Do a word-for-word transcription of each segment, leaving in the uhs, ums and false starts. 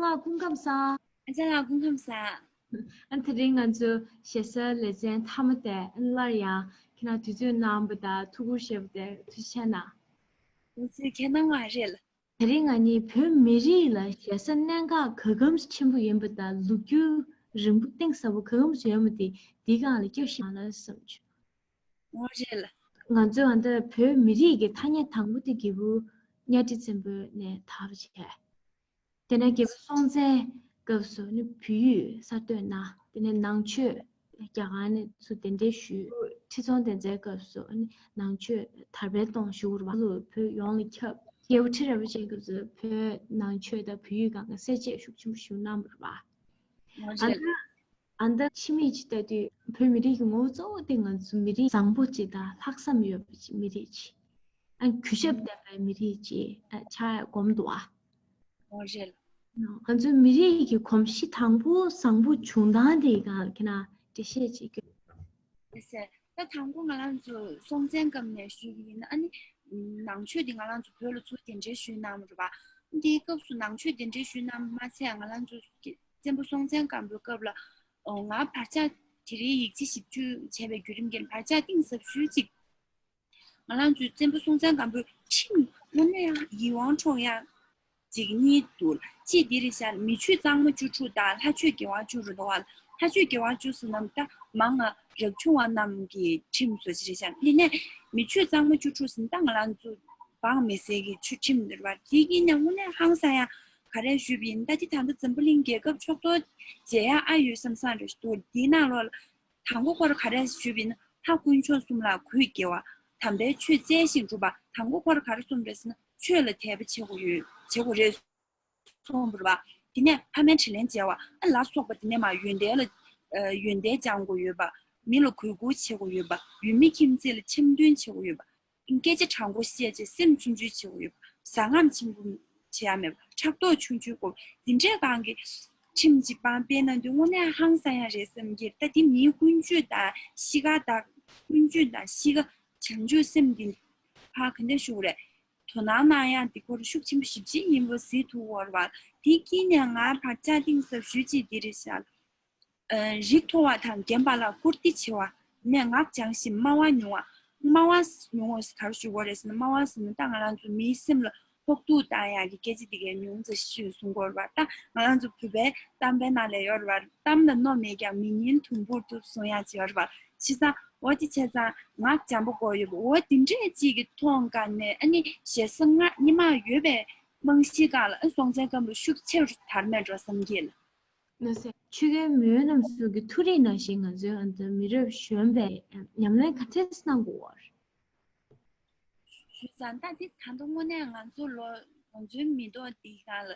ལགས་སྐུ་ཁམས་བཟང་། ཨ་ཅག་ལགས་སྐུ་ཁམས་བཟང་། ཨ་དེ་རིང་ང་ཚོ་ཞེ་སའི་ལེ་ཚན་མཐའ་མ་དེ་ཨ་སླར་ཡང་ཁྱེད་རང་དུས་ཚོད་གནང་བ་དང་ཐུགས་ཁུར་བཞེས་པ་དེ་ཐུགས་རྗེ་ཆེ་གནང་། ང་ཚོའི་ཁྱེད་རང་མ་རེད་ལ། དེ་རིང་ང་གཉིས་བོད་མི་རིགས་ལ་ཞེ་ས་གནད་འགག་ག་གམ་ཆེན་པོ་ཡིན་པ་དང་ལོ་རྒྱུས་རིང་པོ་གཏིང་ཟབ་པོ་ག་གམ་ཡོད་མ་དེ་འདིའི་སྒང་ལ་བསྐྱར་ཞིབ་གནང་ན་བསམ་བྱུང་། ངོ་རེད་ལ། ང་ཚོས་ཨ་ད་བོད་མི་རིགས་ཀྱི་ཐ་སྙད་དང་པོ་དེ་རྒྱལ་པོ་གཉའ་ཁྲི་བཙན་པོ་ནས་དར་བ་བྱས། དེ་ནས་རྒྱལ་པོ་སྲོང་བཙན་སྐབས་སུ་ནི་བོད་ཡིག་གསར་གཏོད་གནང་། དེ་ནས་ནང་ཆོས་རྒྱ་གར་ནས་ཚུར་གདན་འདྲེན་ཞུས། ཁྲི་སྲོང་ལྡེ་བཙན་སྐབས་སུ་ནི་ནང་ཆོས་དར་སྤེལ་གཏོང་ཞུ་བར་བ་ལུ་བོད་ཡོངས་ལ་ཁྱབ། རྒྱལ་པོ་ཁྲི་རལ་པ་ཅན་སྐབས་སུ་བོད་ནང་ཆོས་དང་བོད་ཡིག་སྒང་ག་གསལ་བྱེད་ཤུགས་ཆེན་པོ་ཞུ་གནང་བར་བ། ཨ་ད་ཨ་ད་ཕྱི་མིག་ཅིག་ལྟ་དུས་བོད་མི་རིགས་ཀྱི་ངོ་བོ་གཙོ་བོ་དེ་ང་ཚོ་མི་རིགས་བཟང་པོ་ཅིག་དང་ལྷག་བསམ་ཡོད་པ་ཅིག་མི་རིགས་ཅིག་ཨ་གུས་ཞབས་ལྡན་པའི་མི་རིགས་ཅིག་ཨ་ཆགས་སྒོམ་འདུག་ཨ། ཨོ་རེད། ང་ཚོའི་མི་རིགས་ཀྱི་གོམས་གཤིས་དང་པོ་བཟང་པོ་བྱུང་སྟངས་དེ་ག་ཁྱེད་རང་འགྲེལ་བཤད་ཅིག་སྐྱོན། ད་དང་པོ་ང་རང་ཚོ་སྲོང་བཙན་སྐབས་ནས་ཞུས་པ་ཡིན་ན་ཨ་ནི་ནང་ཆོས་འདི་ང་རང་ཚོ་བོད་ལ་ཚུར་གདན་འདྲེན་ཞུས་གནང་བ་རེད་པ། འདིའི་སྐབས་སུ་ནང་ཆོས་གདན་འདྲེན་ཞུས་གནང་བ་མ་ཚད་ང་རང་ཚོ་བཙན་པོ་སྲོང་བཙན་སྒམ་པོའི་སྐབས་ལ་ང་བར་ཆད་དེ་རིང་ཡིག་ཆ་ཞིབ་འཇུག་བྱས་པའི་བརྒྱུད་རིམ་གྱི་བར་ཆད་གཏིང་ཟབ་ཞུས་ཅིག་ང་རང་ཚོའི་བཙན་པོ་སྲོང་བཙན་སྒམ་པོའི་ཁྲིམས་དངོས་གནས་ཡང་ཡིད་དབང་འཕྲོག་ཡ་ཅིག་གཉིས་འདུག་གཅིག་འདི་རེད་ཤག་མི་ཆོས་གཙང་མ་བཅུ་དྲུག་དང་ལྷ་ཆོས་དགེ་བ་བཅུ་རེད་འདུག་བ། ལྷ་ཆོས་དགེ་བ་བཅུ་ཟེར་ན་ད་མང་ང་རབ་བྱུང་བ་རྣམས་ཀྱི་ཁྲིམས་བཟོ་ཅིག་རེད་ཤག་དེ་ནས་མི་ཆོས་གཙང་མ་བཅུ་དྲུག་ཟེར་ན་ད་ང་རང་ཚོ་འབངས་མི་སེར་གྱི་ཆོས་ཁྲིམས་རེད་བ། དེ་གཉིས་ནས་དངོས་གནས་ཧང་སང་ཡ་ག་རེ་ཞུས་པ་ཡིན་ད་དེ་ད་ལྟ་འཛམ་བུ་གླིང་རྒྱལ་ཁབ་ཕྱོགས་གཏོགས་མཇལ་ཡ་ཨ་ཡོད་བསམ་བསམ་རེད་འདུག་དེའི་ནང་ལོགས་ལ། དང་པོ་ཁོ་ར་ག་རེ་ཞུས་པ་ཡིན་ན་ལྷ་དཀོན་མཆོག་གསུམ་ལ་གུས་དགེ་བ་དམ་པའི་ཆོས་བཙལ་ཞིང་སྒྲུབ་པ། དང་པོ་ཁོ་ར་ག་རེ་གསུངས་རེད་ཟེར་ན་ཆོས་ལ་དད་པ་བྱེད་དགོས་ཡོད་བྱེད་དགོས་རེད་གསུངས་པ་རེད་པ། དེ་ནས་ཕ་མའི་དྲིན་ལན་འཇལ་བ་ཨ་ལ་སོགས་པ་དེ་ནས་མ་ཡོན་ཏན་ལ་ཡོན་ཏན་སྦྱང་དགོས་ཡོད་པ། མི་ལ་གུས་བཀུར་བྱེད་དགོས་ཡོད་པ། ཡུལ་མི་ཁྱིམ་མཚེས་ལ་འཆམ་མཐུན་བྱེད་དགོས་ཡོད་པ། སྐད་ཆ་དྲང་པོ་བཤད་བྱས་སེམས་ཆུང་ཆུང་བྱེད་དགོས་ཡོད་པ། ཟ་རྔམ་ཆེན་པོ་བྱེད་ཡ་མེད་པ། ཕྲག་དོག་ཆུང་ཆུང་དགོས་པ། འདི་འདྲའི་སྒང་གི་ཁྲིམས་གཅིག་པང་སྤེལ་གནང་དུས་དངོས་གནས་ཧང་སང་ཡ་རེད་བསམ་གྱི། ད་འདི་མིའི་ཀུན་སྤྱོད་དང་གཤིས་ཀ་དང་ཀུན་སྤྱོད་དང་གཤིས་ཀ་བྱང་ཆུབ་སེམས་འདི་ཕར་ག་འདྲ་ཞུ་དགོས་རེད། དོ་སྣང་གནང་ཡ་འདི་ཁོ་རང་ཤུགས་ཆེན་པོ་ཞེ་པོ་ཅིག་ཡིན་པ་གཟིགས་ཐུབ་ཡོད་རེད་བ། དེ་དཀྱིལ་ནས་ང་བག་ཆགས་གཏིང་ཟབ་ཞུ་ཅིག་འདི་རེད་ཤག་ཨ་རིགས་མཐོ་བ་དང་རྒན་པ་ལ་བཀུར་སྟི་ཆེ་བ། ནས་ངག་འཇམ་ཞིང་སྨྲ་བ་ཉུང་བ། སྨྲ་བ་ཉུང་བ་ག་རེ་ཞུ་དགོས་རེད་ཟེར་ན་སྨྲ་བ་ཟེར་ན་ད་ང་རང་ཚོ་མིའི་སེམས་ལ་ཕོག་ཐུག་བཏང་ཡག་གི་སྐད་ཆ་དེ་གའི་ཉུང་ཙམ་ཞུས་གསུང་དགོས་རེད་བ། ད་ང་རང་ཚོ་བོད་པའི་གཏམ་དཔེ་ནང་ལ་ཡོད་རེད་བ། གཏམ་ལ་རྣོ་མེད་ཀྱང་མི་ཉན་དུམ་བུར་གཏུབ་གསུང་ཡག་ཅིག་ཡོད་རེད་བ། བྱས་ཙང་འོ་དེ་བྱས་ཙང་ངག་འཇམ་པོ་དགོས་ཡོད་པ་འོ་དེ་འདྲས་ཅིག་གི་ཐོག་འགའ་ནས་ཨ་ནི་ཞེ་ས་ང་སྔོན་མ་ཡོད་པའི་རྨང་གཞིའི་སྒང་ལ་ཨ་སྲོང་བཙན་སྒམ་པོ་ཤུགས་ཆེ་རུ་དར་མེད་འགྲོ་བསམ་གྱི་ལ། ན་སེ། ཆོས་རྒྱལ་མེས་དབོན་རྣམ་གསུམ་གྱི་ཐུགས་རིག་ནང་བཞིན་ང་ཚོའི་ཨ་ནི་མི་རབས་གཞོན་པས་ཉམས་ལེན་ག་འདྲས་གནང་དགོས་པ་རེད། ཞུས་ཙང་ད་འདི་ད་ལྟ་དངོས་གནས་ང་ཚོ་ལོ་ང་ཚོའི་མི་ཐོག་འདི་སྒང་ལ་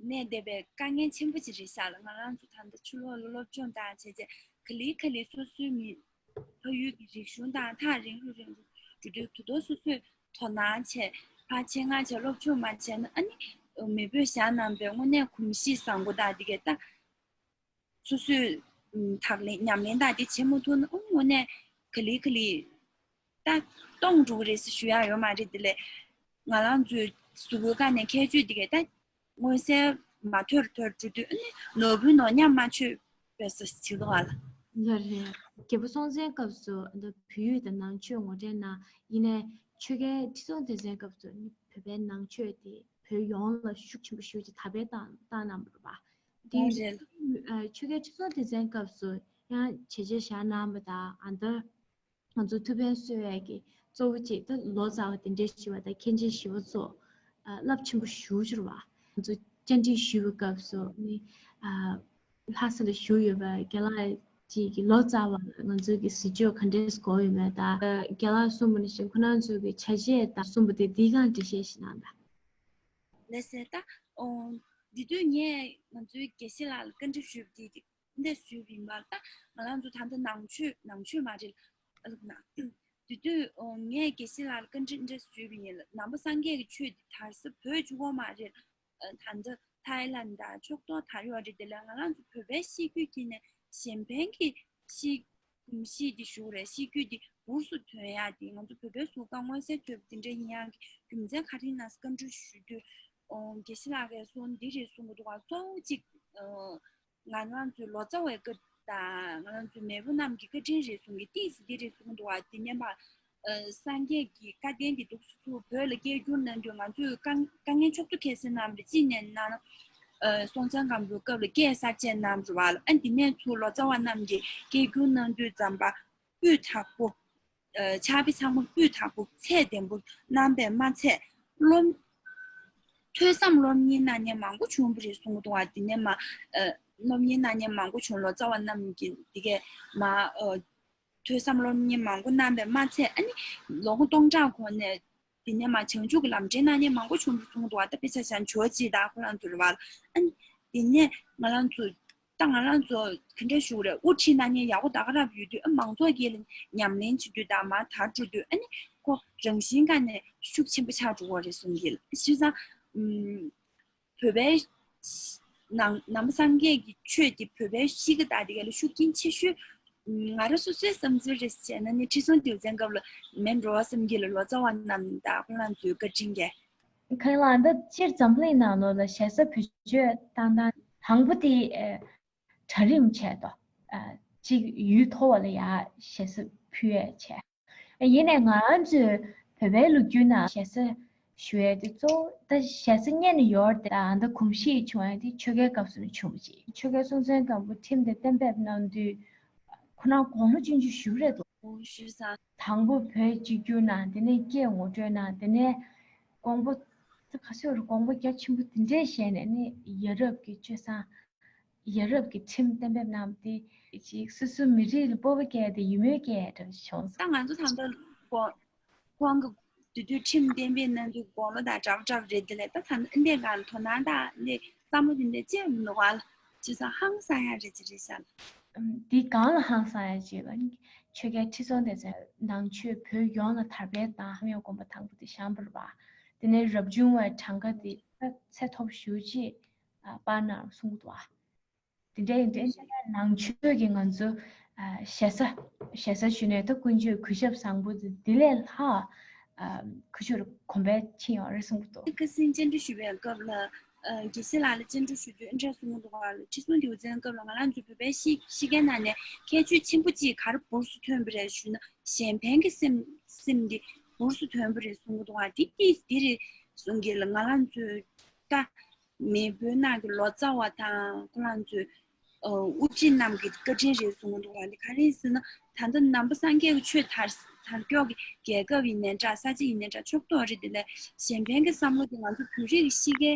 གནས་བསྡད་པའི་དཀའ་ངལ་ཆེན་པོ་ཅིག་རེད་ཤག་ལ། ང་རང་ཚོ་ད་ལྟ་ཕྱི་ལོགས་ལ་སློབ་སྦྱོང་དང་བྱས་རྗེས་ག་ལེ་ག་ལེ་སོ་སོའི་མི་ཕ་ཡུལ་གྱི་རིག་གཞུང་དང་ཐག་རིང་རུ་རིང་རུ་འགྲོ་དུས་དུ་དོ་སོ་སོས་དོ་སྣང་བྱས་ཕར་ཆེད་མངགས་བྱས་སློབ་སྦྱོང་མ་བྱས་ན་ཨ་ནི་མེས་པོས་བཞག་གནང་པའི་དངོས་གནས་གོམས་གཤིས་བཟང་པོ་དང་དེ་གས་ད་སོ་སོས་ཨུམ་དག་ལེན་ཉམས་ལེན་དང་དེ་བྱེད་མ་ཐུབ་ན་ཨུམ་དངོས་གནས་ག་ལེ་ག་ལེ་ད་སྟོངས་འགྲོ་གི་རེད་ཟེར་ཞུ་ཡག་ཡོད་མ་རེད། དེ་ལས་ང་རང་ཚོའི་གཟུགས་པོའི་ཁ་ནས་ཁྱད་ཆོས་དེ་གས་ད་མངོན་གསལ་མ་ཐོན་ཐོན་འགྲོ་དུས་ཨ་ནི་ནོར་བུའི་ནོར་ཉམས་མ་ཆོད་པས་ཟེར་བྱེད་དོ་བ་ལ། ལ་རེད། རྒྱལ་པོ་སྲོང་བཙན་སྐབས་སུ་འདི་བོད་ཡིག་དང་ནང་ཆོས་ངོ་སྤྲོད་གནང་ཡིན་ནའི་ཆོས་རྒྱལ་ཁྲི་སྲོང་ལྡེ་བཙན་སྐབས་སུ་ནི་བོད་པའི་ནང་ཆོས་དེ་བོད་ཡོངས་ལ་ཤུགས་ཆེན་པོ་ཞེ་པོ་ཅིག་དར་སྤེལ་བཏང་བཏང་གནང་བ་རེད་པ། དེ་ཨ་རེད། ཨ་ཆོས་རྒྱལ་ཁྲི་སྲོང་ལྡེ་བཙན་སྐབས་སུ་ཡང་བྱས་རྗེས་བཞག་གནང་བ་དང་ཨ་མདོ་ང་ཚོ་ཐུབ་པའི་གསོལ་བའི་གི་གཙོ་བོ་གཅིག་ད་ལོ་ཙཱ་བ་དེ་འདྲའི་ཞུ་བ་དང་མཁན་ཆེན་ཞི་བ་འཚོ་རླབས་ཆེན་པོ་ཞུ་ཅིག་རེད་བ། ང་ཚོ་བཅར་འདྲི་ཞུ་བའི་སྐབས་སུ་ནི་ཨ་ལྷ་ས་ལ་བཞུགས་ཡོད་པ་རྒན་ལགས་གཅིག་གི་ལོ་ཙཱ་བ་ང་ཚོ་གི་གཟི་བརྗིད་ག་འདྲས་དགོས་ཡོད་མེད་དང་རྒན་ལགས་གསུངས་པ་ནང་བཞིན་ཁོ་རང་ཚོ་གི་བྱས་རྗེས་དང་གསུངས་པ་དེ་འདིའི་སྒང་འགྲེལ་བཤད་ཞིག་གནང་དང་། ལགས་སེ་ད། ཨོ། འདི་དུས་ངས་ང་ཚོའི་དགེ་བཤེས་ལགས་ལ་བཀའ་འདྲི་ཞུས་པ་དེ་འདི་འདྲ་ཞུས་པ་ཡིན་པ་ད་ང་རང་ཚོ་ད་ལྟ་ནང་ཆོས་ནང་ཆོས་མ་རེད་ཨ་ལགས་ན། འདི་དུས་ཨོ་ངས་དགེ་བཤེས་ལགས་ལ་བཀའ་འདྲི་འདི་འདྲ་ཞུས་པ་ཡིན་ལ་ནང་པ་སངས་རྒྱས་ཀྱི་ཆོས་འདི་དར་ས་བོད་གཅིག་པོ་མ་རེད། ད་ལྟ་ཐའི་ལན་དང་ཕྱོགས་གཏོགས་དར་ཡོད་རེད། དེ་ལ་ང་རང་ཚོ་བོད་པའི་གཤིས་རྒྱུད་ཀྱི་ནས་གཞན་ཕན་གྱི་གཤིས་གོམས་གཤིས་འདི་ཞུ་རེད། གཤིས་རྒྱུད་འདི་འབུར་སུ་ཐོན་ཡག་འདི་ང་ཚོ་བོད་པའི་གཟུགས་ཁམས་མངོན་གསལ་དོད་པ་འདི་འདྲ་ཡིན་ཡག་གི་རྒྱུ་མཚན་ག་རེ་ཡིན་ན་བཀའ་འདྲི་ཞུ་དུས་ ཨོ་དགེ་བཤེས་ལགས་ཀྱིས་གསུངས་འདི་རེད་གསུང་གི་འདུག་ག་གཙོ་བོ་གཅིག་ཨོ་ང་རང་ཚོའི་ལོ་ཙཱ་བའི་བཀའ་དང་ང་རང་ཚོའི་མེས་པོ་རྣམས་ཀྱི་བཀའ་དྲིན་རེད་གསུང་གི་ཏིས་འདི་རེད་གསུང་གི་འདུག་ག་དེ་ནས་མ་ཨོ་སངས་རྒྱས་ཀྱི་བཀའ་བསྟན་འདི་འདུག་སུ་བོད་ལ་སྐད་བསྒྱུར་གནང་དུས་ང་ཚོས་དཀའ་དཀའ་ངལ་ཕྱོགས་བསྡུ་ཁ་ཤས་གནང་བ་རེད། གཅིག་ནས་ན་ཨོ་སྲོང་བཙན་སྒམ་པོའི་སྐབས་ལ་སྐད་གསར་བཅད་གནང་བ་རེད་བ་ལ། ཨ་འདི་ནས་ཚུར་ལོ་ཙཱ་བ་རྣམས་ཀྱིས་སྐད་བསྒྱུར་གནང་དུས་ཙམ་པ་སྤུས་དག་པོ། ཕྱག་དཔེ་ཚང་མ་སྤུས་དག་པོ་ཚད་ལྡན་པོ་གནང་པས་མ་ཚད། སློབ་ཐོས་བསམ་སློབ་གཉེར་གནང་མཁན་མང་པོ་བྱུང་བ་རེད་གསུང་གི་འདུག་བ། དེ་ནས་མ་སློབ་གཉེར་གནང་མཁན་མང་པོ་བྱུང་། ལོ་ཙཱ་བ་རྣམས་ཀྱིས་དེ་གས་མ་ཐོས་བསམ་སློབ་གཉེར་མང་པོ་གནང་པས་མ་ཚད། ཨ་ནི་ལོ་ངོ་སྟོང་ཕྲག་གོང་ནས་དེ་ནས་མ་བྱང་ཆུབ་ཀྱི་ལམ་འདྲེན་གནང་མཁན་མང་པོ་བྱུང་བ་རེད་གསུང་གི་འདུག་བ། ད་དཔེ་ཆ་བཞག་ན་ཇོ་བོ་རྗེ་དང་ཁོ་རང་ཚོ་རེད་བ། ཨ་ནི་དེ་ནས་ང་རང་ཚོ་ད་ང་རང་ཚོ་ག་འདྲ་ཞུ་དགོས་རེད། དབུ་ཁྲིད་གནང་མཁན་ཡག་པོ་ད་ག་རང་ཡོད་དུས་ཨ་མང་ཚོགས་ཀྱིས་ཉམས་ལེན་བྱེད་དུས་དང་མར་དར་འགྲོ་དུས་ཨ་ནི་ཁོ་རང་བཞིན་ག་ནས་ཤུགས་ཆེན་པོ་ཆགས་འགྲོ་གི་རེད་གསུང་གི་ཡིན། བྱས་ཙང་ཨུམ་བོད་པའི་ནང་ནང་པ་སངས་རྒྱས་ཀྱི་ཆོས་དེ་བོད་པའི་གཤིས་ཀ་དང་དེ་ག་ལ་ཤུགས་རྐྱེན་ཆེ་ཤོས་ཨུམ་ང་རང་སོ་སོའི་བསམ་ཚུལ་རེད་བྱས་ན་ནི་ཁྲི་སྲོང་ལྡེའུ་བཙན་སྐབས་ལ་མེད་འགྲོ་བསམ་གྱི་ལ། ལོ་ཙཱ་བ་རྣམས་དང་ཁོ་རང་ཚོའི་བཀའ་དྲིན་གྱིས། གང་ལ་འདི་སྤྱིར་འཛམ་གླིང་ནང་ལོགས་ལ་ཞེ་ས་བེད་སྤྱོད་བཏང་སྟངས་དང་པོ་དེ་ཨེ་གྲལ་རིམ་བྱས་ཏོ། ཨ་གཅིག་ཡུལ་མཐོ་བ་ལ་ཡ་ཞེ་ས་ཕུལ་ཡས་བྱས། ཡིན་ནའི་ང་རང་ཚོའི་བོད་པའི་ལོ་རྒྱུས་ནང་ཞེ་ས་ཞུ་ཡས་དེ་གཙོ་བོ་ད་ཞེ་ས་རྙེད་ནས་ཡོད་རེད་དེ། ད་གོམས་གཤིས་བྱུང་ཡས་དེ་ཆོས་རྒྱལ་སྐབས་སུ་བྱུང་བ་ཅིག་ཆོས་རྒྱལ་སྲོང་བཙན་སྒམ་པོ་ཁྲིམས་དེ་གཏན་འབེབས་གནང་དུས་ཁོ་རང་དགུང་ལོ་ཆུང་ཆུང་ཞེ་པོ་རེད་འདུག་ཞུས་ཙང་། དང་པོ་བོད་གཅིག་གྱུར་གནང་། དེ་ནས་སྐད་ངོ་སྤྲོད་གནང་། དེ་ནས་དགོངས་པ་ད་ག་ཚོད་རེད། དགོངས་པ་རྒྱ་ཆེན་པོ་དེ་འདྲས་བཞེས་ནས་ནི་ཡ་རབས་ཀྱི་སྤྱོད་བཟང་། ཡ་རབས་ཀྱི་ཁྲིམས་གཏན་འབེབས་གནང་སྟེ་ཅིག་སོ་སོ་མི་རིགས་ལ་སྤོབས་པ་སྐྱེ་དེ་ཡིད་སྨོན་སྐྱེ་འདྲ་བྱུང་སོང་། ད་ང་ཚོ་ད་ལྟ་དགོངས་དགོངས་ཀྱི་དེ་དུས་ཁྲིམས་གཏན་འབེབས་གནང་དུས་དགུང་ལོ་དང་འདྲ་པོ་འདྲ་པོ་རེད། དེ་ལས་ད་ད་ལྟ་འདི་གང་དོ་སྣང་དང་འདི་བསམ་བློ་དེ་འདྲས་ཅི་ཡང་མི་འདུག་བ་ལ། བྱས་ཙང་ཧང་སང་ཡ་རེད་ཅི་རེད་ཤག་ལ། ཨམ། འདི་གང་ལ་ཧང་སང་ཡ་ཅིག་ལ། ཆོས་རྒྱལ་ཁྲི་སྲོང་ལྡེ་བཙན་ནང་ཆོས་བོད་ཡོངས་ལ་དར་སྤེལ་དང་ཧམ་ཡང་དགོན་པ་དང་པོ་དེ་བཞེངས་པ་རེད་པ། དེ་ནས་རབ་བྱུང་བའི་གྲངས་ཀ་དེ་ཚད་མཐོ་པོ་ཞེ་པོ་ཅིག་ཨ་སྤར་གནང་གསུངས་འདུག་བ། དེ་འདྲ་ཡིན་དུས་ནང་ཆོས་ཀྱི་ང་ཚོ་ཨ་ཞེ་ས་ཞེ་ས་ཞུས་ནས་ད་ཀུན་སྤྱོད་གུས་ཞབས་བཟང་པོ་དེ་དེ་ལས་ལྷག་ཨ་གུས་ཞབས་གོམས་པ་ཕྱིན་ཡོད་རེད་གསུངས་འདུག་ཁ་སང་བཅར་འདྲི་ཞུ་བའི་སྐབས་ལ་ཨ་དགེ་བཤེས་ལགས་ལ་བཅར་འདྲི་ཞུ་དུས་འདི་འདྲ་གསུངས་འདུག་ག་ཁྲི་སྲོང་ལྡེའུ་བཙན་སྐབས་ལ་ང་རང་ཚོ་བོད་པའི་གཤིས་གཤིས་ཀའི་ནང་ནས་ཁྱད་ཆོས་ཆེན་པོ་གཅིག་ག་རེ་འབུར་སུ་ཐོན་པ་རེད་ཞུས་ན་གཞན་ཕན་གྱི་སེམས་སེམས་འདི་འབུར་སུ་ཐོན་པ་རེད་གསུང་གི་འདུག་ག་འདི་ཏིས་འདི་རེད་གསུང་གི་ལ། ང་རང་ཚོའི་ད་མེས་པོའི་ནང་གི་ལོ་ཙཱ་བ་དང་ཁོ་རང་ཚོའི་ཨ་དབུ་ཁྲིད་རྣམས་ཀྱི་བཀའ་དྲིན་རེད་གསུང་གི་འདུག་ག་འདི་ག་རེ་ཟེར་ན་ད་ལྟ་ནང་པ་སངས་རྒྱས་ཀྱི་ཆོས་དར་དར་མགྱོགས་ཀྱི་རྒྱལ་ཁབ་ཡིན་ནའི་འདྲ་ས་ཆ་ཡིན་ནའི་འདྲ་ཕྱོགས་གཏོགས་རེད། དེ་ལས་གཞན་ཕན་གྱི་བསམ་བློ་དེ་ང་ཚོ་བོད་རིགས་ཀྱི་གཤིས་ཀའི་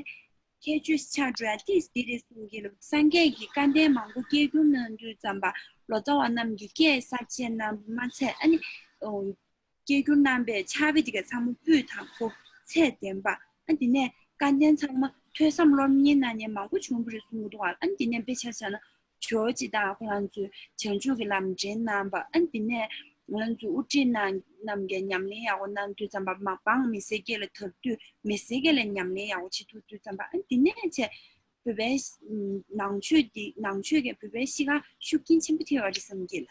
ཁྱད་ཆོས་ཆགས་འགྲོ་ཡ་ཏིས་འདི་རེད་གསུང་གི་ལ། སངས་རྒྱས་ཀྱི་བཀའ་བསྟན་མང་པོ་སྐད་བསྒྱུར་གནང་དུས་ཙམ་པ་ལོ་ཙཱ་བ་རྣམས་ཀྱིས་སྐད་གསར་བཅད་གནང་བ་མ་ཚད་ཨ་ནི་ཨོ་སྐད་བསྒྱུར་གནང་པའི་ཕྱག་དཔེ་དེ་ག་ཚང་མ་སྤུས་དག་པོ་ཚད་ལྡན་པ། ཨ་དེ་ནས་བཀའ་བསྟན་ཚང་མ་ཐོས་བསམ་སློབ་གཉེར་གནང་མཁན་མང་པོ་བྱུང་བ་རེད་གསུང་གི་འདུག་ཨ་དེ་ནས་དཔེ་ཆ་བཞག་ན་ཇོ་བོ་རྗེ་དང་ཁོ་རང་ཚོས་བྱང་ཆུབ་ཀྱི་ལམ་འདྲེན་གནང་པ། ཨ་དེ་ནས་ང་རང་ཚོའི་དབུ་ཁྲིད་རྣམས་རྣམས་ཀྱིས་ཉམས་ལེན་ཡག་པོ་གནང་དུས་ཙམ་པ་མ་འབངས་མི་སེར་སྐད་ལ་དར་དུས་མི་སེར་སྐད་ལ་ཉམས་ལེན་ཡག་པོ་བྱེད་ཐུབ་དུས་ཙམ་པ། ཨ་དེ་ནས་བྱས་བོད་པའི་ནང་ཆོས་འདི་ནང་ཆོས་ཀྱིས་བོད་པའི་གཤིས་ཀ་ཤུགས་རྐྱེན་ཆེན་པོ་ཐེབས་པ་རེད་བསམ་གྱི་ལ།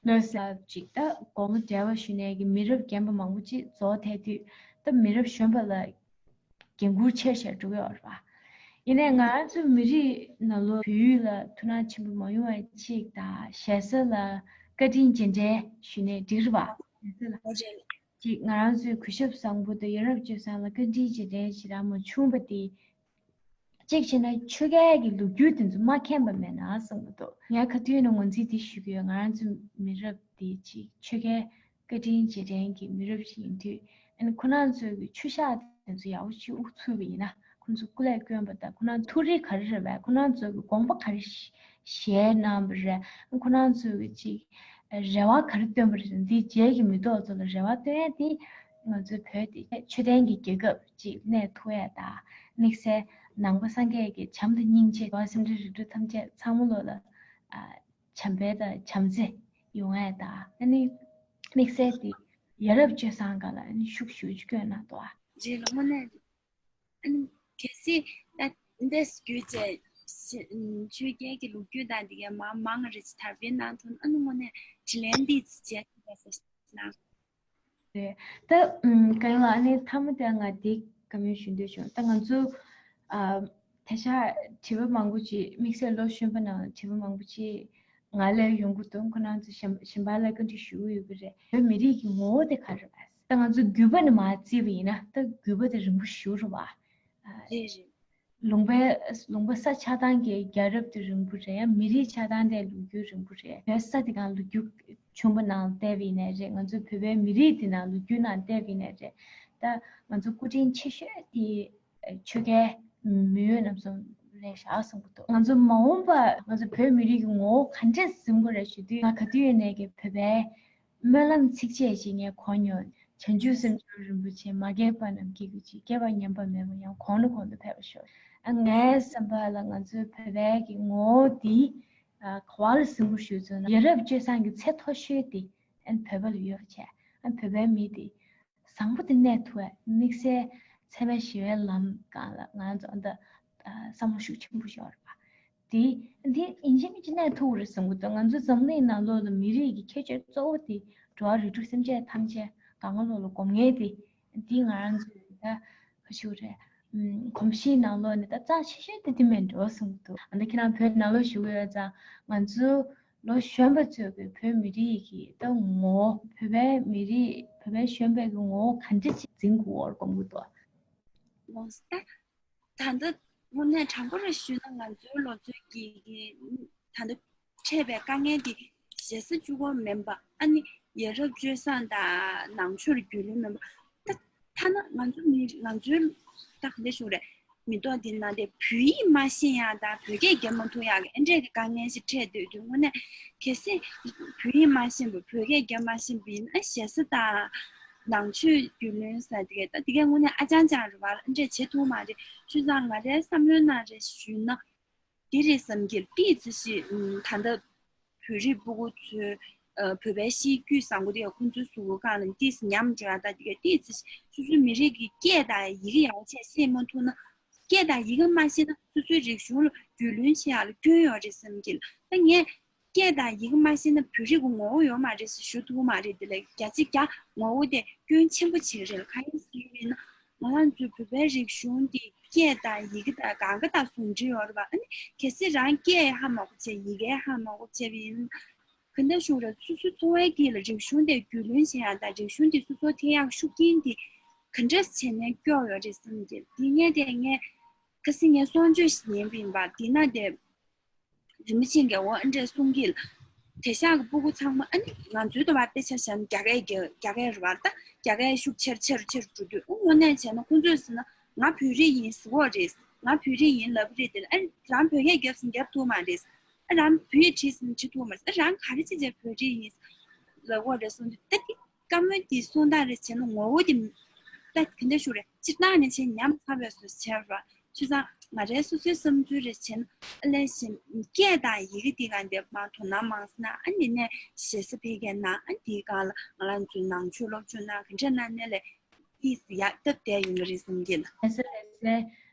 ལོས་ལ་ཅིག་ད་དགོངས་པ་འགྲེལ་བ་ཞུས་ནས་ཀྱི་མི་རབས་རྒན་པ་མང་པོ་ཅིག་རྫོགས་ཐལ་དུས་ད་མི་རབས་གཞོན་པ་ལ་འགན་ཁུར་ཆེ་ཆེ་འགྲོ་གི་ཡོད་རེད་པ། ཡིན་ནའི་ང་རང་ཚོའི་མི་རིགས་ནང་ལོགས་བོད་ཡིག་ལ་ཐུགས་སྣང་ཆེན་པོ་མ་ཡོང་བ་གཅིག་དང་ཞེ་ས་ལ་བཀའ་དྲིན་རྗེས་དྲན་ཞུས་ནས་འགྲིག་རེད་པ། ཞེ་ས་ལ་ཅིག་ང་རང་ཚོའི་གུས་ཞབས་བཟང་པོ་དང་ཡ་རབས་སྤྱོད་བཟང་ལ་བཀའ་དྲིན་རྗེས་དྲན་ཞེ་དྲག་མ་བྱུང་བ་དེ། གཅིག་བྱས་ན་ཆོས་རྒྱལ་གྱི་ལོ་རྒྱུས་དེ་ཚོ་མ་མཁྱེན་པ་མེད་ན་བསམ་གྱི་འདུག་ངས་ཁ་ཐུག་ནས་ངོས་འཛིན་དེ་ཞུ་གི་ཡོད། ང་རང་ཚོ་མི་རབས་དེ་ཅིག་ཆོས་རྒྱལ་བཀའ་དྲིན་རྗེས་དྲན་གྱི་མི་རབས་ཤིག་ཡིན་དུས། ཨ་ནི་ཁོ་རང་ཚོའི་གི་ཆོས་ཞག་དེ་ཚོ་ཡག་པོ་ཅིག་དབུ་ཚུགས་པ་ཡིན་ན། ཁོ་ཚོ་སྐུ་ལས་བསྐྱོན་པ་དང་ཁོ་རང་ཐུགས་རེ་ག་རེ་རེད་པས། ཁོ་རང་ཚོའི་གི་དགོངས་པ་ག་རེ་བཞེས་གནང་བ་རེད། ཁོ་རང་ཚོའི་གི་ཅིག་རེ་བ་ག་རེ་བཏོན་པ་རེད། འདི་རྗེས་ཀྱི་མི་ཐོག་ཚོ་ལ་རེ་བ་བཏོན་ཡ་དེ་ང་ཚོའི་བོད་དེ་ཆོས་ལྡན་གྱི་རྒྱལ་ཁབ་ཅིག་གནས་ཐུབ་ཡ་དང་། དམིགས་བསལ་ནང་པ་སངས་རྒྱས་ཀྱི་བྱམས་དང་སྙིང་རྗེ་འགྲོ་བ་སེམས་ཅན་རིགས་དྲུག་ཐམས་ཅད་ཚང་མ་ལོ་ལ་ཨ་བྱམས་པ་དང་བྱམས་བརྩེ་ཡོང་ཡ་དང་། ཨ་ནི་དམིགས་བསལ་དེ་ཡ་རབས་སྤྱོད་བཟང་སྒང་ལ་ཨ་ནི་ཤུགས་ཞེ་པོ་ཅིག་བསྐྱོན་གནང་འདུག་ཨ། རྗེས་ལ་དངོས་གནས། ཨ་ནི་གལ་སྲིད་ད་འདས་རྒྱུ་བཅས་ཆོས་རྒྱལ་གྱི་ལོ་རྒྱུས་དང་འདི་གའི་མང་མང་རེ་ཅིག་དར་སྤེལ་གནང་ཐུབ་ན། ཨ་ནི་དངོས་གནས་དྲིན་ལན་འདི་བྱས་ཐུབ་པ་ཟེར་ན། རེད། ད་ཨུམ་གང་ཡིན་ལ་ཨ་ནི་མཐའ་མ་དེ་ང་འདི་བཀའ་མོལ་ཞུ་འདོད་བྱུང་། ད་ང་ཚོ་ ཨ། ད་ཆ་དྲི་བ་མང་པོ་ཅིག་དམིགས་བསལ་ལོ་གཞོན་པ་ནང་དྲི་བ་མང་པོ་ཅིག་ང་ལ་ཡོང་གི་འདུག་ཁོ་རང་ཚོ་གཞན་གཞན་པ་ལ་བཀའ་འདྲི་ཞུ་གི་ཡོད་ཀྱི་རེད། བོད་མི་རིགས་ཀྱི་ངོ་བོ་དེ་ག་རེ་རེད། ད་ང་ཚོ་རྒྱུད་པ་ནས་མར་བརྩིས་པ་ཡིན་ན་ད་རྒྱུད་པ་དེ་རིང་པོ་ཞེ་པོ་རེད་བ། ཨ། རེད་རེད། ལུང་པའི་ལུང་པ་ས་ཆགས་སྟངས་ཀྱི་རྒྱལ་རབས་དེ་རིང་པོ་རེད། མི་རིགས་ཆགས་སྟངས་དེ་ལོ་རྒྱུས་རིང་པོ་རེད། བོད་ས་དེ་གང་ལོ་རྒྱུས་ཆུང་པ་ནང་བལྟས་པ་ཡིན་ནའི་རེད། ང་ཚོ་བོད་པའི་མི་རིགས་དེ་ནང་ལོ་རྒྱུས་ནང་བལྟས་པ་ཡིན་ནའི་རེད། ད་ང་ཚོ་སྐུ་ཕྲེང་ཆེ་ཤོས་དེ་ཆོས་རྒྱལ་མེས་དབོན་རྣམ་གསུམ་རེད་ཤག་གསུང་གི་འདུག་ང་ཚོ་མ་འོངས་པ་ང་ཚོ་བོད་མི་རིགས་ཀྱི་ངོ་བོ་ག་འདྲས་འཛིན་དགོས་རེད་ཞུ་དུས། ང་ག་དུས་ཡིན་ནའི་གི་བོད་པའི་སྨོན་ལམ་ཚིགས་བཅད་ཅིག་ངས་གོ་མྱོང་། བྱང་ཆུབ་སེམས་མཆོག་རིན་པོ་ཆེ། མ་སྐྱེས་པ་རྣམས་སྐྱེ་དགོས་ཕྱིར། སྐྱེས་པ་ཉམས་པ་མེད་པ་ཡང་། གོང་ནས་གོང་དུ་འཕེལ་བར་ཤོག་ཨ། ངའི་བསམ་པ་ལ་ང་ཚོའི་བོད་པའི་གི་ངོ་བོ་འདི། ཨ། ག་བ་ལ་ཟིན་པོ་ཞུ་ཚུལ་ན། ཡ་རབས་སྤྱོད་བཟང་གི་ཚད་མཐོ་ཤོས་དེ་ཨ་ནི་བོད་པ་ལ་ཡོད་པ་བྱས། ཨ། བོད་པའི་མི་དེ་བཟང་པོ་དེ་གནས་ཐུབ་པའི་དམིགས་བསལ་ཚད་མའི་ཞི་བའི་ལམ་སྒང་ལ་ང་ཚོ་ཨ་ད་ཨ་བསམ་བློ་ཤུགས་ཆེན་པོ་ཞིག་ཡོད་རེད་པ། དེ་དེ་ཡིན་གཅིག་མིན་གཅིག་གནས་ཐུབ་ཀྱི་རེད་བསམ་གྱི་འདུག་ང་ཚོ་འཛམ་གླིང་ནང་ལོགས་ལ་མི་རིགས་ཀྱི་ཁྱད་ཆོས་གཙོ་བོ་དེ་འགྲོ་བ་རིགས་དྲུག་སེམས་ཅན་ཐམས་ཅད་གང་ག་ལོགས་ལ་སྒོམ་མཁན་དེ། དེ་ང་རང་ཚོའི་ད་ག་ཞུ་རེད། ཨམ། གོམས་གཤིས་ནང་ལོགས་ནས་ད་རྩ་ཆེ་ཤོས་དེ་དེ་མིན་འགྲོ་བསམ་གྱི་འདུག་ཨ་ནི་ཁྱེད་རང་བོད་ནང་ལོགས་བཞུགས་ཡོད་ཙང་ང་ཚོ་ལོ་གཞོན་པ་ཚོས་ཀྱི་བོད་མི་རིགས་ཀྱི་ད་ངོ་བོ། བོད་པའི་མི་རིགས། བོད་པའི་གཞོན་པའི་གི་ངོ་བོ་ག་འདྲ་ཅིག་འཛིན་དགོས་པར་སྒོམ་གྱི་འདུག་ལོང་སྟེ། ད་ལྟ་དངོས་གནས་དྲང་པོ་རེ་ཞུས་ན་ང་ཚོའི་ལོ་ཚོད་ཀྱི་གི་ད་ལྟ་འཕྲད་པའི་དཀའ་ངལ་འདི་ཞེ་ས་གཅིག་པོ་མིན་པ། ཨ་ནི་ཡ་རབས་སྤྱོད་བཟང་དང་ནང་ཆོས་རྒྱུས་ལོན་མིན་པ། ད་ཐ་ན་ང་ཚོ་མི་ང་ཚོའི་ད་ག་འདྲ་ཞུ་རེད། མི་ཐོག་འདི་ན་དེ་བོད་ཡིག་མ་ཤེས་ཡག་དང་བོད་སྐད་རྒྱབ་མ་ཐུབ་ཡག་གི་ཨེ་འདྲས་ཀྱི་དཀའ་ངལ་ཞིག་འཕྲད་སྡོད་དུས། དངོས་གནས་གལ་སྲིད་བོད་ཡིག་མ་ཤེས་པ། བོད་སྐད་རྒྱབ་མ་ཤེས་པ་ཡིན་ན་ཞེ་ས་དང་ནང་ཆོས་རྒྱུས་ལོན་ཟེར་དེ་ག་ད་དེ་ག་དངོས་གནས་ཨ་ཅང་ཅང་རེད་བ། ཨེ་འདྲས་བྱེད་ཐུབ་མ་རེད། བྱས་ཙང་ང་རའི་བསམ་བློའི་ནང་རེ་ཞུས་ན། འདི་རེད་བསམ་གྱི། ཏོག་ཙམ་ཞིག་ཨུམ། ད་ལྟ་བོད་རིགས་སྤུ་གུ་ཚོའི་ཨ། བོད་པའི་གཤིས་རྒྱུད་བཟང་པོ་དེ་ཁོང་ཚོའི་གཟུགས་པོ་སྒང་ལ་ཏོག་ཙམ་ཉམས་འགྲོ་ཡག་ད། དེ་ག་ཏོག་ཙམ་ཞིག་སོ་སོའི་མི་རིགས་ཀྱི་སྐད་དང་ཡི་གེ་ཡག་པོ་བྱས་ཤེས་མ་ཐུབ་ན། སྐད་དང་ཡི་གེ་མ་ཤེས་ན་སོ་སོའི་རིག་གཞུང་ལ་རྒྱུས་ལོན་བྱེད་ཡག་ལ་སྐྱོན་ཡོད་རེད་བསམ་གྱི། ད་ངས་སྐད་དང་ཡི་གེ་མ་ཤེས་ན་བོད་རིགས་ཀྱི་ངོ་བོ་ཡོད་མ་རེད་ཟེར་ཞུ་ཐུབ་མ་རེད། དེ་ལས་བརྒྱ་ཆ་བརྒྱ་ངོ་བོ་དེ་སྐྱོན་ཆེན་པོ་ཅིག་རེད་ལ། གང་ཡིན་ཟེར་ན་ང་རང་ཚོའི་བོད་པའི་རིག་གཞུང་དེ་སྐད་དང་ཡི་གེ་དང་སྒང་ག་དང་ཟུང་འབྲེལ་ཡོད་རེད་པ། ཨ་ནི་གལ་སྲིད་རང་སྐད་ཧ་མ་གོ་བྱས། ཡི་གེ་ཧ་མ་གོ་བྱས་པ་ཡིན་ན། ག་འདྲ་ཞུ་རེད། སོ་སོའི་འཚོ་བའི་དཀྱིལ་ལ་རིག་གཞུང་དེ་རྒྱུས་ལོན་བྱེད་ཡག་དང་རིག་གཞུང་དེ་སོ་སོར་ཐེབས་ཡག་ཤུགས་རྐྱེན་དེ་ག་འདྲ་བྱས་ནས་སྐྱོ་ཡོད་རེད་བསམ་གྱི། དེ་ངས་དེ་ངས་ཁ་སང་ངས་གསུང་ཆོས་ཤིག་ཉན་པ་ཡིན་པ། དེ་ན་དེ་རིན་པོ་ཆེ་མགོན་པོ་ཨ་འདྲས་གསུང་གི། དེང་སང་གི་སྤུ་གུ་ཚང་མ་ཨ་ནི་ང་ཚོའི་དུ་བ་དཔེ་ཆ་བཞག་ན་རྒྱ་སྐད་རྒྱ་རྒྱ་སྐད་རེད་པ། ད་རྒྱ་སྐད་ཤུགས་ཆེར་ཆེར་ཆེར་འགྲོ་དུས། ཨོ་དངོས་གནས་བྱས་ན་ཁོང་ཚོས་ཟེར་ན་ང་བོད་རིགས་ཡིན་ཟེར་གོ་རེད། ང་བོད་རིགས་ཡིན་ལབ་རེད། དེ་ལ་ཨ་རང་བོད་སྐད་རྒྱབ་ཟེར་ན་རྒྱབ་ཐུབ་མ་རེད། ཨ་རང་བོད་ཡིག་བྲིས་ཟེར་ན་བྲིས་ཐུབ་མ་རེད། ཨ་རང་ག་རེ་བྱས་བྱས་བོད་རིགས་ཡིན་ལབ་གོ་རེད་གསུངས་དུས། ད་དེ་བཀའ་མོལ་འདི་གསུང་སྟངས་རེ་བྱས་ན་ངོ་བོ་དེ་ད་ག་འདྲ་ཞུ་རེད། སྤྱིར་བཏང་ནས་བྱས་ཉམས་ཚར་བའི་བཟོ་བྱས་ར། བྱས་ཙང་ང་རའི་སོ་སོའི་བསམ་ཚུལ་རེ་བྱས་ན། ཨ་ལས་གཞན་སྐད་དང་ཡི་གེ་འདི་ག་འདི་མང་དོ་སྣང་མང་ཟེར་ན། ཨ་ནི་ནས་ཞེ་ས་ཕལ་སྐད་ན། ཨ་འདིའི་སྒང་ལ་ང་རང་ཚོའི་ནང་ཆོས་སློབ་སྦྱོང་ན་ག་འདྲ་ན་ནས་ལས་ཏིས་ཡག་སྟབས་བདེ་ཡོང་གི་རེད་བསམ་གྱི་ལ། ལས་ས་ལས་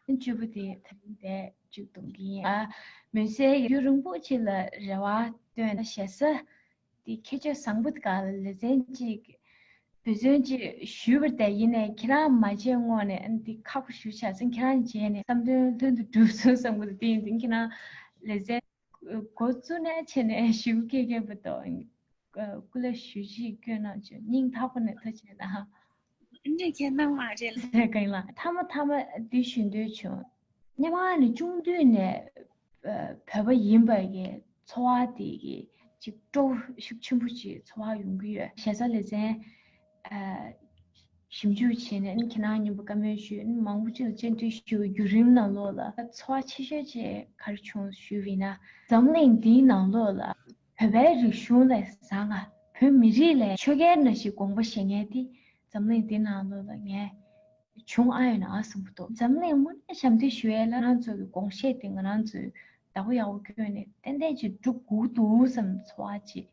ས་བཅུ་པོ་དེ་ད་རིང་དེ་བཅུ་གཏོང་གི་ཡིན། ཨ་མུན་སེལ་ཡུན་རིང་པོ་ཅིག་ལ་རེ་བ་བཏོན་ན་ཞེ་ས། དེ་ཁྱད་ཆོས་བཟང་པོ་དེ་ག་ལ་ལེ་ཚན་གཅིག་བེད་སྤྱོད་ཅིག་ཞུས་པ་རེད། ཡིན་ནའི་ཁྱེད་རང་མ་བརྗེད་སྔོན་ནས། ཨ་ནི་དེ་ཁག་པོ་ཞེ་པོ་ཆགས་སོང་། ཁྱེད་རང་བརྗེད་ནས་བསམ་དོན་ལྷུན་དུ་གྲུབ་སོང་བསམ་གྱི་འདུག་དེ་ཡིན་དུས་ཁྱེད་རང་ལེ་ཚན་འགོ་བཙུགས་ནས་བྱས་ནས་ཞུ་སྐད་མཁན་པོ་དང་སྐུ་ལ་ཞུ་ཅིག་སྐྱོན་གནང་བྱུང་། སྙིང་ཐག་པ་ནས་ཐུགས་རྗེ་ཆེ་གནང་། ཨ་ནི་ཁྱེད་རང་མ་རེད་ལ། ཟེར་གང་ལ་མཐའ་མ་མཐའ་མ་འདི་ཞུ་འདོད་བྱུང་། སྔོན་མ་ནས་ཆུང་དུས་ནས་ཨ་བོད་པ་ཡིན་པ་གི་ཚོར་བ་དེ་གི་ཅིག་སྤྲོ་ཤུགས་ཆེན་པོ་ཅིག་ཚོར་བ་ཡོང་གི་ཡོད། ཞེ་ས་ལེ་ཚན་ཨ་ཞིབ་འཇུག་བྱས་ནས། ཨ་ནི་ཁྱེད་རང་མཉམ་པོ་བཀའ་མོལ་ཞུས། ཨ་ནི་མང་པོ་ཅིག་ལ་བཅར་འདྲི་ཞུ་བའི་བརྒྱུད་རིམ་ནང་ལོགས་ལ་ཚོར་བ་ཆེ་ཤོས་ཅིག་ག་རེ་བྱུང་ཞུས་པ་ཡིན་ན། འཛམ་གླིང་འདིའི་ནང་ལོགས་ལ་བོད་པའི་རིག་གཞུང་ལས་བཟང་ང་། བོད་མི་རིགས་ལས་ཆོས་རྒྱལ་ནང་བཞིན་དགོངས་པ་བཞེས་མཁན་དེ་འཛམ་གླིང་འདི་ནང་ལོགས་ལ་ངས་བྱུང་ཨ་ཡོད་ན་ཨ་གསུངས་པ་འདུག་འཛམ་གླིང་དངོས་གནས་ཞབས་འདེགས་ཞུ་ཡས་ལ་ང་རང་ཚོ་གི་དགོངས་བཞེས་དེ་ང་རང་ཚོས་བདག་པོ་ཡག་པོ་བསྐྱོན་ནས་ཏན་ཏན་ཅིག་སྒྲུབ་དགོས་འདུག་བསམ་ཚོར་བ་ཅིག་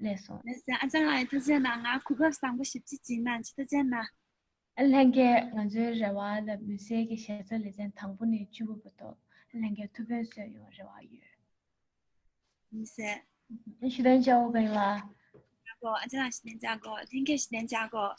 སླེབས་སོང་། ལགས་སོ། ཨ་ཅག་ལགས་ཐུགས་རྗེ་གནང་། ང་གོ་སྐབས་བཟང་པོ་ཞེ་པོ་ཅིག་བྱིན་གནང་། ཐུགས་རྗེ་གནང་། ཨ་ལྷན་རྒྱས་ང་ཚོའི་རེ་བ་ལ་མུན་སེལ་གྱི་ཞེ་ས་ལེ་ཚན་དང་པོ་ནས་བཅུ་པ་བར་དུ་ལྷན་རྒྱས་ཐུགས་ཕན་གསོས་ཡོང་རེ་བ་ཡོད། མུན་སེལ། ཨ་ཞུ་དོན་བཅའ་འོ་ག་ཡིན་ལ། ཨ་ཅག་ལགས་ཞུ་དོན་བཅའ་གོ། ལྷན་རྒྱས་ཞུ་དོན་བཅའ་གོ།